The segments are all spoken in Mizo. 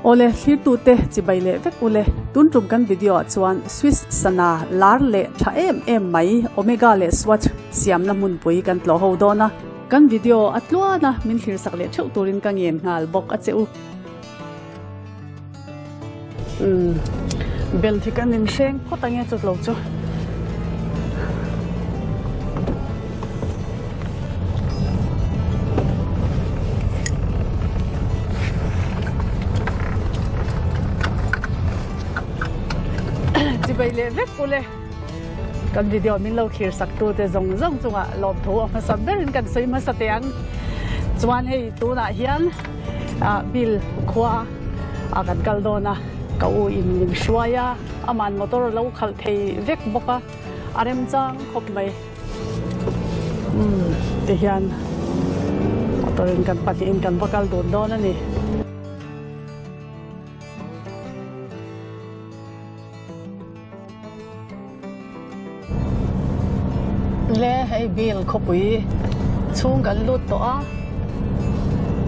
Awle, thlirtute chibai leh vek ule. Tun tum kan video ah chuan Swiss sana lar leh tha em em mai Omega leh Swatch siamna hmunpui kan tlawh ho dawn a. Kan video a tluan a, min thlirsak leh theuh turin ka ngen nghal bawk a che u. Umm bel hi kan inhreng phawt ange chut lo chu. Chibai leh vek ule kan video min lo thlir sak tu te zawng zawng chungah lawmthu a hmasa berin kan sawi hmasa teh ang. Chuan hei tunah hian ah bill khua a kan kal dawn a ka u in min hruai a aman motor a lo khalh thei vek bawk a a remchang khawp mai umm ti hian motor in kan pahnihin kan va kal dun dawn a ni. Le hei bill khawpui chhung kan lut tawh a,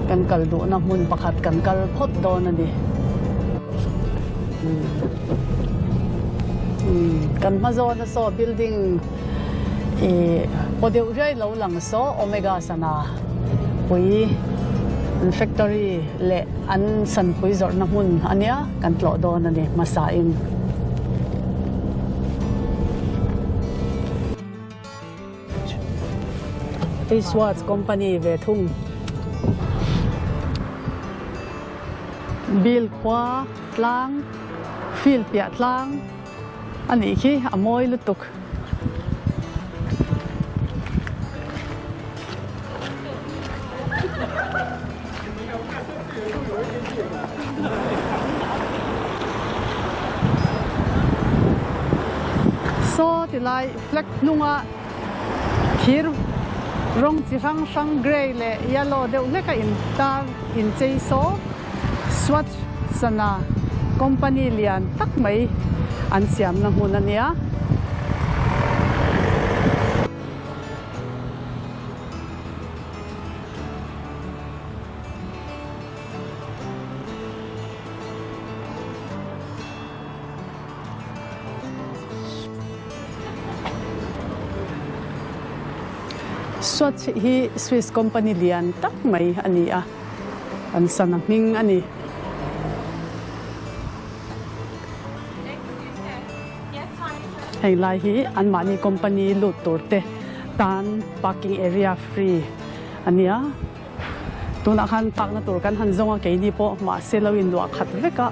kan kal duhna hmun pakhat kan kal phawt dawn a ni. Kan hma zawna saw building ih paw deuh riai lo lang saw Omega sana pui an factory leh an sanpui zawrhna hmun a nia. Kan tlawh dawn a ni hmasa in. Hei Swatch company ve thung. Bill khua tlang, field piah tlang a nih khi a mawi lutuk. Saw ti lai flag hnunga thir rawng chi hrang hrang grey leh yellow deuh hlek a intar inchei saw Swachh Sana company lian tak mai an siamna hmun a nia. Swatch hi Swiss company lian tak mai a ni a, an sana hming a ni. Heng lai hi anmahni company lut tur te tan parking area free a nia. Tunah khan park na tur kan han zawng a, keini pawh mahse lo inluah khat vek a,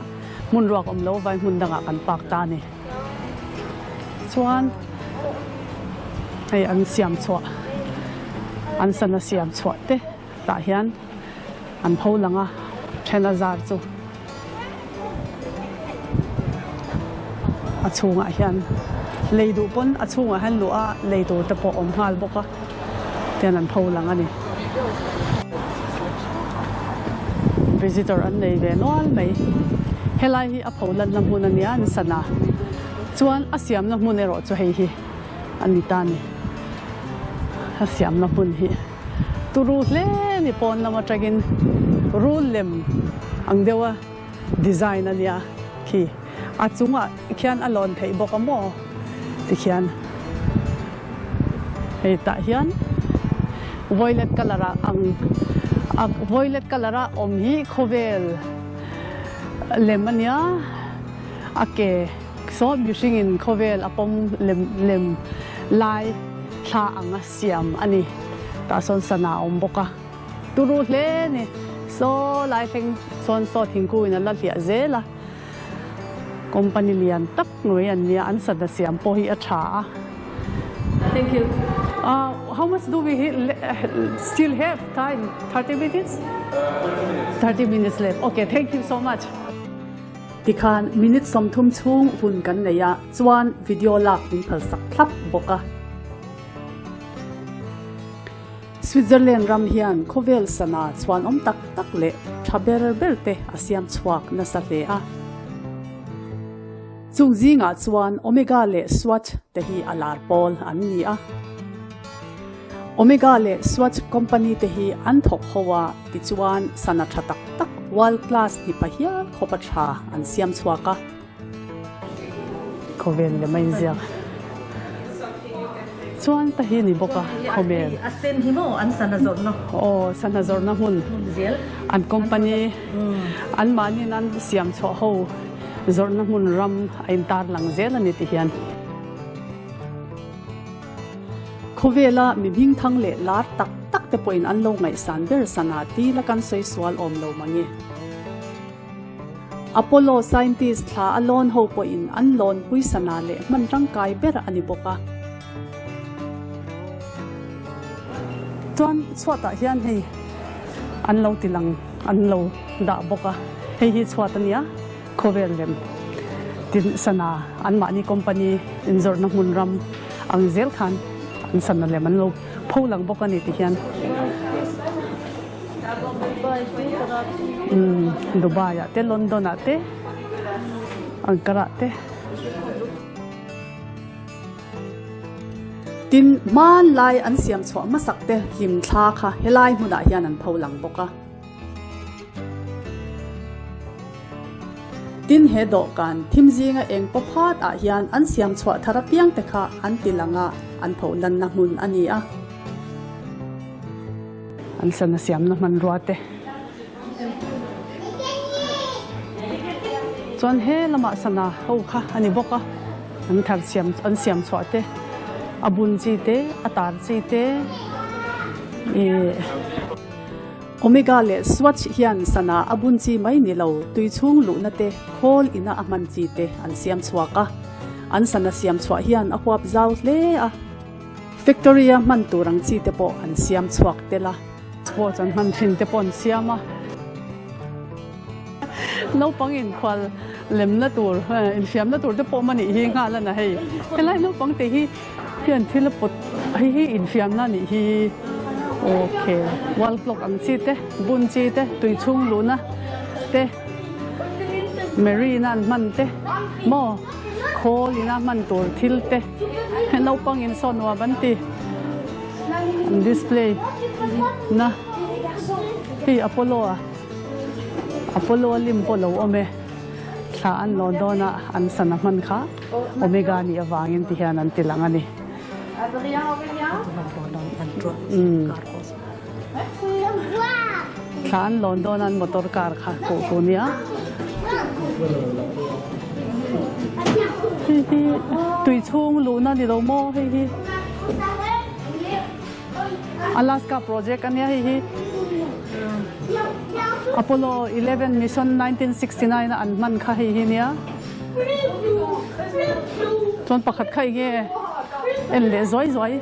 hmun ruak awm lo vai hmun dangah kan park ta a ni. Chuan hei an siam chhuah, an sana siam chhuah te tah hian an pho lang a, then a zar chu a chhungah hian lei duh pawn a chhungah hian luh a lei tur te pawh a awm nghal bawk a tian an pho lang a ni. Visitor an nei ve nual mai. Helai hi a pho lanna hmun a nia an sana chuan a siamna hmun erawh chu hei hi a ni ta a ni. A siamna hmun hi. Turu hle ni pawn lam atangin rul lem ang deuha design a nia khi a chungah khian a lawn theih bawk a maw tikhian hei tah hian violet colour ah ang a violet colour a awm hi khawvel lem a nia a ke saw mihringin khawvel a pawm lem lem lai thla ang a. Siam a ni. Tah sawn sana a awm bawk a. Turu hle a ni. Saw lai thleng sawn saw thingkung in a la hliah zel a. Company lian tak ngei an nia, an sana siam pawh hi a tha a. Thank you. How much do we still have time? 30 minutes? 30 minutes left. Okay, thank you so much. Tikhan minute 30 chhung hun kan nei a, chuan video lak min phalsak thlap bawk a. Switzerland ram hian khawvel sana chhuanawm tak tak leh tha ber ber te a siam chhuak nasa hle a. Chung zingah chuan Omega leh Swatch te hi a lar pawl an ni a. Omega leh Swatch company te hi an thawk ho a, tichuan sana tha tak tak. World class ni pa hial khawpa tha an siam chhuak a. Khawvel lem a inziak chuan ta hi ni bawk a khawvel. A sen hi maw an sana zawrhna. Aw sana zawrhna hmun an company an mahniin an siam chhuah ho zawrhna hmun ram a intar lang zel a ni ti hian. Khawvela mi hmingthang leh lar tak tak te pawhin an lo ngaihsan ber sana tila kan sawi sual awm lo mange. Apollo scientist thla a lawn ho pawhin an lawn pui sana leh hman tangkai ber a ni bawk a. Chuan chhuatah hian hei an lo ti lang an lo dah bawk a, hei hi chhuat a nia khawvel lem tin sana anmahni company inzawrhna hmun ram ang zel khan an sana lem an lo pho lang bawk a ni ti hian. Dubai ah te London ah te Ankara ah te. Tin, hmanlai an siam chhuah hmasak te hlim thla kha helai hmunah hian an pho lang bawk a. Tin, he dawhkan thim zinga eng paw phat ah hian an siam chhuah thar apiang te kha an ti lang a, an pho lanna hmun a ni a. An sana siamna hmanrua te chuan he lamah sana ho kha a ni bawk a, an thar siam an siam chhuah te a bun chi te a tar chi te ih Omega leh Swatch hian sana a bun chi mai ni lo tui chhung luhna te khawl ina a hman chi te an siam chhuak a, an sana siam chhuah hian a huap zau hle a. Factory a hman tur ang chi te pawh an siam chhuak tel a. Sports an hman thin te pawh an siam a. Naupang inkhual lemna tur, infiamna tur te pawh awm a nih hi nghal a na hei. Helai naupang te hi hian thil a pawt hei hi infiamna a nih hi. Okay, wall clock ang chi te, bun chi te, tui chhung luhna te, marine a an hman te maw khawl ina hman tur thil te. Naupang in saw nuam an ti an display na hei Apollo a Apollo a lim pawh lo awm e thla an lawn dawn a an sana hman kha Omega nih avangin ti hian an ti lang a ni. Thla an lawn dawn a an motor car kha koh tur nia. Hei hi tui chhung luhna ni lo maw hei hi Alaska project a nia hei hi Apollo 11 mission 1969 a an hman kha hei hi nia chuan pakhat kha enge en leh zuai zuai.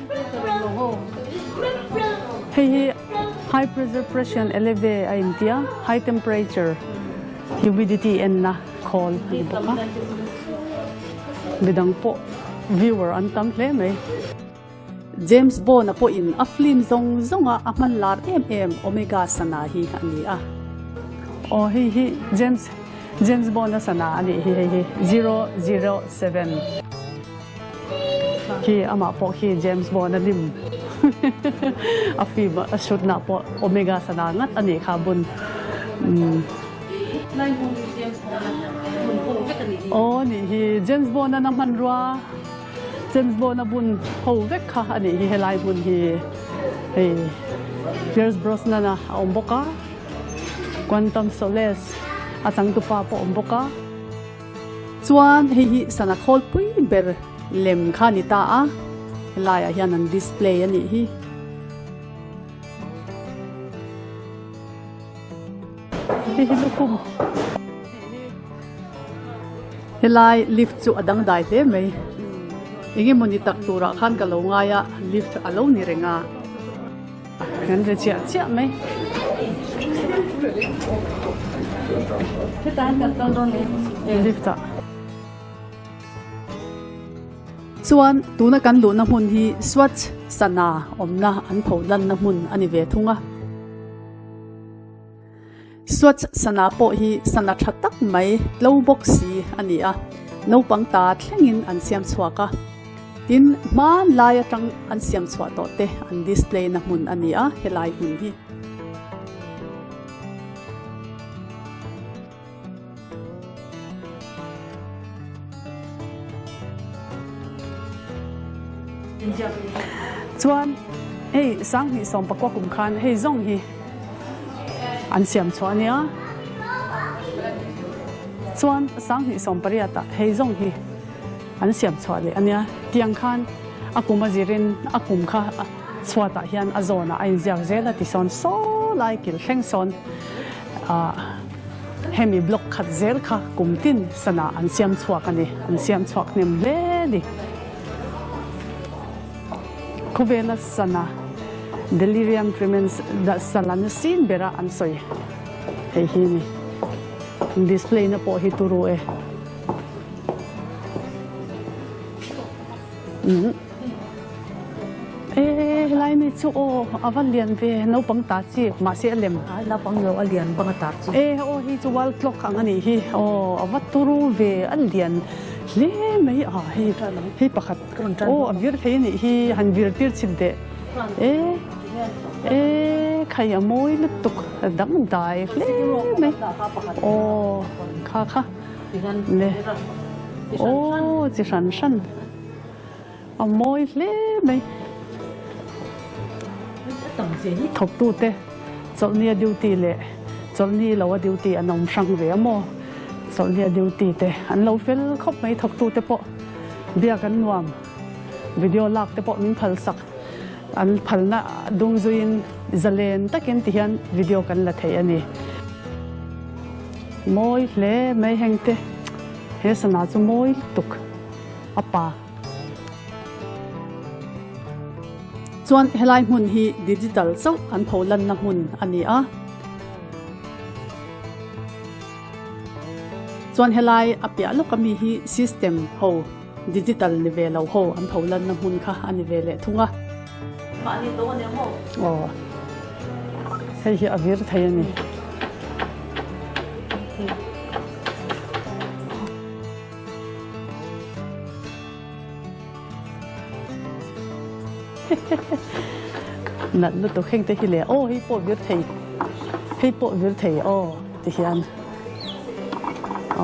Hei hi high pressure pressure eleve a intia high temperature humidity enna khawl a ni bawk a midang pawh viewer an tam hle mai. James Bond-a pawhin a film zawng zawnga a hman lar em em Omega sana hi a ni a. Aw hei hi James James Bond-a sana a nih hi hei hi 007. Khi amah pawh khi James Bond a lim a film a shoot na pawh Omega sana ngat a nih kha bun Aw nih hi James Bond a na hmanrua James Bond a bun ho vek kha a nih hi helai hmun hi hei Pierce Brosnan a awm bawk a Quantum Solace a changtupa pawh a awm bawk a. Chuan hei hi sana khawlpui ber lem kha a ni ta a, helaiah hian an display a nih hi. Hei hi lukhum. Helai lift chu a dangdai hle mai. Engemaw ni tak turah khan ka lo ngai a, lift a lo ni reng a. Kan ri chiah chiah mai. Lift ah. Chuan tuna kan luhna hmun hi Swachh Sana awmna an pho lanna hmun a ni ve thung a. Swachh Sana pawh hi sana tha tak mai tlo bawk si a ni a, naupang ta thlengin an siam chhuak a. Tin, hmanlai atang an siam chhuah tawh te an display na hmun a ni a, helai hmun hi. Chuan hei 2019 kum khan hei zawng hi an siam chhuah a nia. Chuan 2018 ah hei zawng hi an siam chhuah leh a nia. Tiang khan a kum a zirin a kum kha chhuatah hian a zawnah a inziak zel a ti sawn saw lai kil thleng sawn ah hemi block khat zel kha kum tin sana an siam chhuak a ni, an siam chhuak hnem hle a ni. Khawvela sana Delirium Tremens sala na sin bera an sawi hei hi ni. Display na pawh hi turu e. E helai mi chu aw a va lian ve naupang ta chi mahse a lem. Ai naupang lo a lian bang a tar chi. E aw hi chu wall clock ang a nih hi aw a va turu ve a lian hle mai a hei hei pakhat aw a vir thei a nih hi han vir tir chhin teh e e khai a mawi lutuk a dangdai hle mai aw kha kha. Le aw chi hran hran a mawi hle mai. Thawktute chawlhnia duty leh chawlhni loa duty an awm hrang ve a maw? Chawlhnia duty te an lo fel khawp mai thawktute pawh biak an nuam video lak te pawh min phal sak an phalna dung zuiin zalen takin tihian video kan la thei a ni. Mawi hle mai heng te, he sana chu mawi lutuk a pa. Chuan helai hmun hi digital chauh an pho lanna hmun a ni a. Chuan helai a piah lawk ami hi system ho digital ni ve lo ho an pho lanna hmun kha a ni ve leh thung a. Mahni tawng a nia maw? Aw, hei hi a vir thei a ni. Nat lutuk heng te hi le aw hei pawh vir thei hei pawh vir thei aw ti hian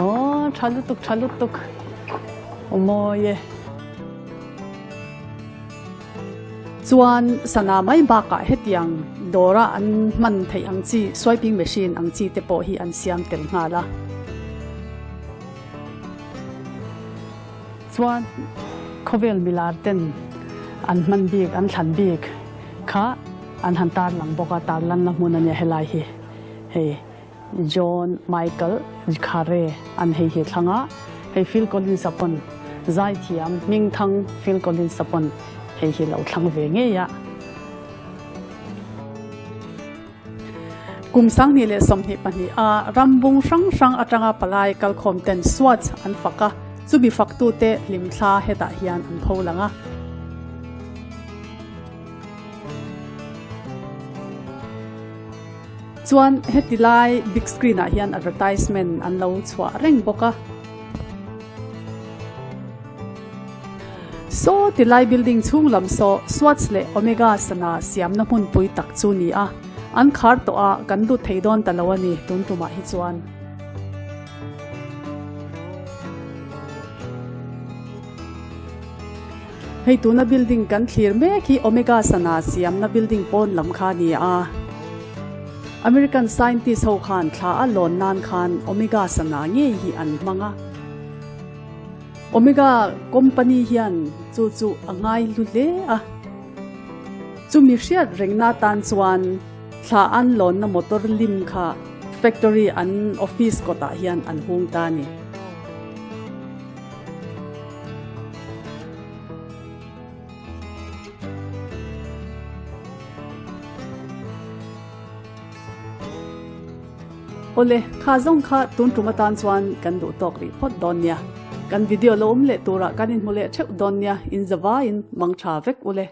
aw tha lutuk tha lutuk aw mawi e. Chuan sana mai bakah hetiang dawra an hman theih ang chi swiping machine ang chi te pawh hi an siam tel nghal a. Chuan khawvel milar ten an hman bik an thlan bik kha an han tarlang bawk a, tarlanna hmun a nia helai hi hei. John Michael Khare an hei hi thlang a, hei Phil Collins a pawn zaithiam hmingthang Phil Collins a pawn hei hi lo thlang ve ngei a. Kum 2022 a rambung hrang hrang atanga palai kalkhawm ten Swatch an fak a, chumi faktute hlimthla hetah hian an pho lang a. Chuan heti lai big screen ah hian advertisement an lo chhuah reng bawk a. Saw ti lai building chhung lam saw Swatch leh Omega sana siamna hmunpui tak chu ni a, an khar tawh a kan lut thei dawn ta lo a ni tun tumah hi chuan. Hei tuna building kan thlir mek hi Omega sana siamna building pawn lam kha a ni a. American scientist ho khan thla a lawn nan khan Omega sana ngei hi an hmang a. Omega company hian chu chu a ngai hlu hle a. Chumi hriat rengna tan chuan thla an lawnna motor lim kha factory an office kawtah hian an hung ta a ni. Awle, kha zawng kha tun tum atan chuan kan duh tawk rih phawt dawn nia. Kan video lo awm leh turah kan inhmu leh theuh dawn nia, inzavaiin mang tha vek ule.